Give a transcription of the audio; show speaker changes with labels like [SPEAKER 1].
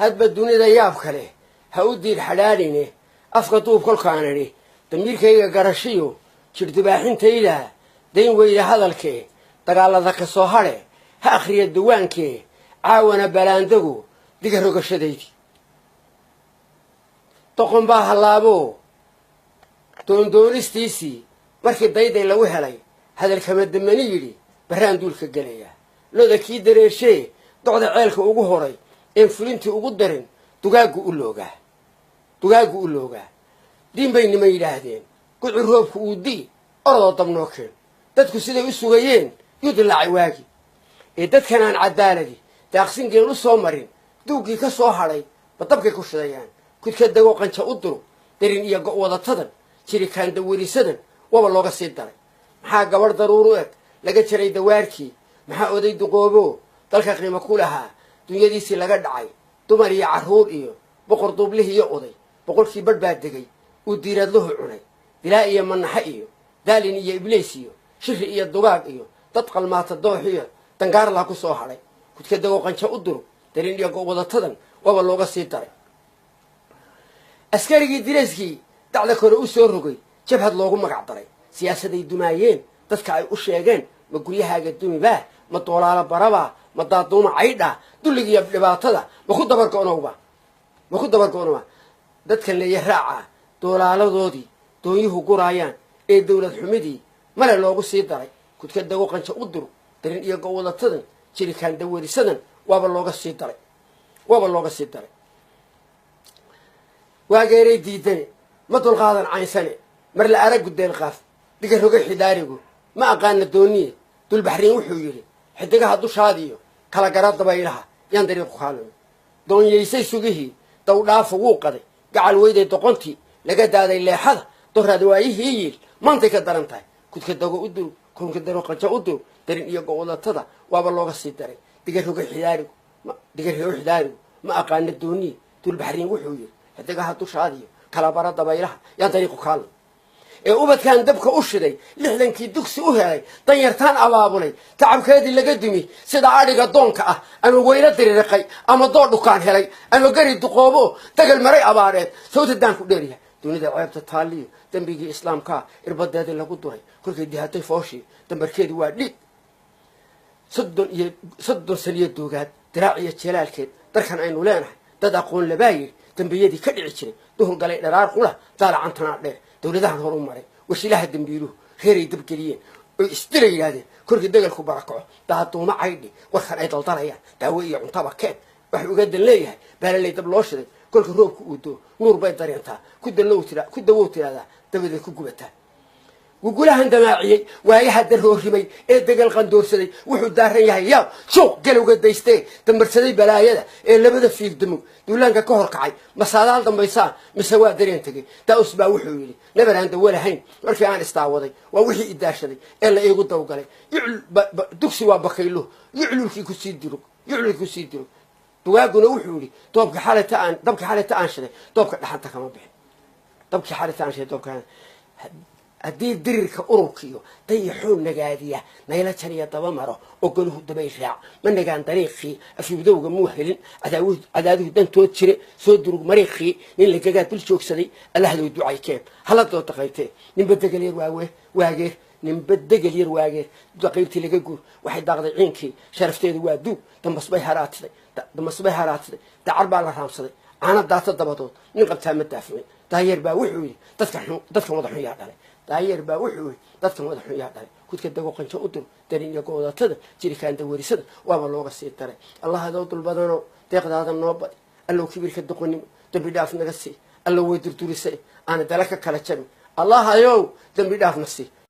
[SPEAKER 1] Hadba dunida yaab kale ha u diir xadhaadhine, afka duub kolkaan idhi, damiirkayga garashiyo jirdubaaxintayda dayn weyda hadalkee, dagaalada ka soo hadhe ha akhriya duwaankee, caawana balaandagu diga rogashadaydii. Doqon baa hallaaboo doondoonistiisii markii dayday lagu helay, hadalkama damani yidhi barraan duulka gelayaa. Loda kii dareeshee docda ceelka ugu horay een fulintii ugu darin, dugaaggu u loogaa, dugaaggu u loogaa. Diin bay niman yidhaahdeen, gucu roobku uu dii orodoo dabnoo keen. Dadku siday u sugayeen yuu dilaacay waagi ee dadkan aan cadaaladi daaqsin geel u soo marin, duuggii ka soo hadhay ba dabkay ku shidayaan. Kudka dagoo qanja u duro, darin iyo go'wadatadan, jirikaan dawarisadan waba looga sii daray. Maxaa gabadh daruur u eg laga jaray dawaarkii? Maxaa oday duqooboo dalka qiimo ku lahaa dunyadiisii laga dhacay? Dumar iyo carruur iyo boqor duublihii iyo oday boqolkii badh baa degay uu diiradluhu cunay. Dilaa iyo manaxe iyo daalin iyo ibliis iyo shiri iyo dugaag iyo dad qalmaata doox iyo dangaarlaa ku soo hadhay. Kudka dagoo qanjo u duro, darin iyo go'wadatadan waba looga sii daray. Askarigii dirayskii dacda kore u soo rogay, jabhad loogu magac daray, siyaasaday dumaayeen dadka ay u sheegeen, ma guryahaaga dumibaa, ma doolaalo barabaa, ma daaduuma caydhaa, dulligiiyo dhibaatada ma ku dabargo'nowba, ma ku dabargo'nowba? Dadkan leeya raacaa doolaaladoodii doonyuhu guraayaan ee dowlad xumidii male loogu sii daray. Kudka dago qanjo u duro, darin iyo go'wadatadan, jirikaan dawarisadan waaba looga sii daray, waaba looga sii daray. Waageeray diidane ma dulqaadan caynsane, mar la arag gudeel qaaf dhiga rogay xidaarigu ma aqaana dooniye. Dulbaxriin wuxuu yidhi xidigaha dushaadiyo kala gara dabaylaha yaan dariiqu kaalumi. Doonyaysay sugihii dawdhaafo wuu qaday, gacal weyday doqontii laga daaday leexada, doraad waayihii yiil maantay ka daran tahay. Kudka dago u dur, kunka daro qanjo u dur, darin iyo go'wadatada waaba looga sii daray. Diga roga xidaarigu, diga rogo xidaarigu ma aqaana dooniye. Dulbaxriin wuxuu yidhi xidigaha dushaadiyo kala bara dabaylaha yaan dariiqu kaalumi. Ee ubadkan dabka u shiday, 60kii dugsi u helay, danyartaan abaabulay, tacabkeedii laga dumi sida adhiga doonka ah, ama weylo diririqay, ama doo dhukaan helay, ama gari duqoobo dagal maray abaareed, sawta daan ku dheeryahay. Dunida ceebta taaliyo dembigii islaamkaa irbadeedii lagu duray, kolkay dihatay fooshii dambarkeedii waa dhiig. 30 iyo 30 saniyo doogaad diraac iyo jelaalkeed darkan aynu leenahay, dad aqoon labaa yidhi dembiyadii ka dhici jiray, duhur galay dharaar qula daalacantanaa dheer. Dowladahan horu maray washilaha dambiiluhu reeray dabgeliyeen oy isdila yidhahdeen, korkii degalku barakaco daaduuma caydhi warkan ay daldalayaan daawo iyo cuntaba keen. Waxay uga dan leeyahay baalalay dab loo shiday, kolka roobka uu doo nuur bay dareentaa, ku dalow tira ku dawow tiraahdaa dabadeed ku gubataa. Gugulahan damaaciyey waayaha daroorimay ee degal qandoorsaday wuxuu daaran yahay yaab suuq galowga daystee, dambarsaday balaayada ee labada fiig damog duulaanka ka hor kacay, masaadaal dambaysaa mise waa dareen tegey? Daa-us baa wuxuu yidhi nabar aan dawo lahayn markii aan istaawaday, waa wixii idaashaday ee la iigu dawgalay. Dugsi waa bakayluhu, yuclulkii kusii durug, yuclulkii kusii durug. Dugaaguna wuxuu yidhi doobka xalata aan dabkii xalata aan shiday doobka dhaxanta kama bixin, dabkii xalata aan shiday doobka. Haddii dirirka ururkiiyo dayaxoo nagaadiya nayla janiya daba maro oo golahu dabay raac, ma nagaan dariiqii afyubdowga muu helin, cadaaduhu dantood jire soo durug mariiqii. Nin lagagaa dul joogsaday allahdow ducay keen haladoo daqaybtee. Ninba degel yar waawe waageer, ninba degel yar waageer daqiibtii laga guur, waxay daaqday ciinkii sharafteedu waa duug. Dambasbay haraatiday, dambasbay haraatiday, dacar baa la raamsaday, caana daata dabadood nin qabtaa ma daafimay. Daayeer baa wuxuu yidhi dadka xun, dadkan wada xun yaa dhalay. Daayeer baa wuxuu yidhi dadkan wada xun yaa dhalay. Kudka dago qanjo u dur, darin iyo goodatada, jirikaan dawarisada waaba looga sii daray. Allah adoo dul badano deeqdaada noo badi, allow kibirka doqonnimo dembi dhaaf naga sii, allow way durdurisay aana dala ka kala jabin, allah ayow dembi dhaafna sii.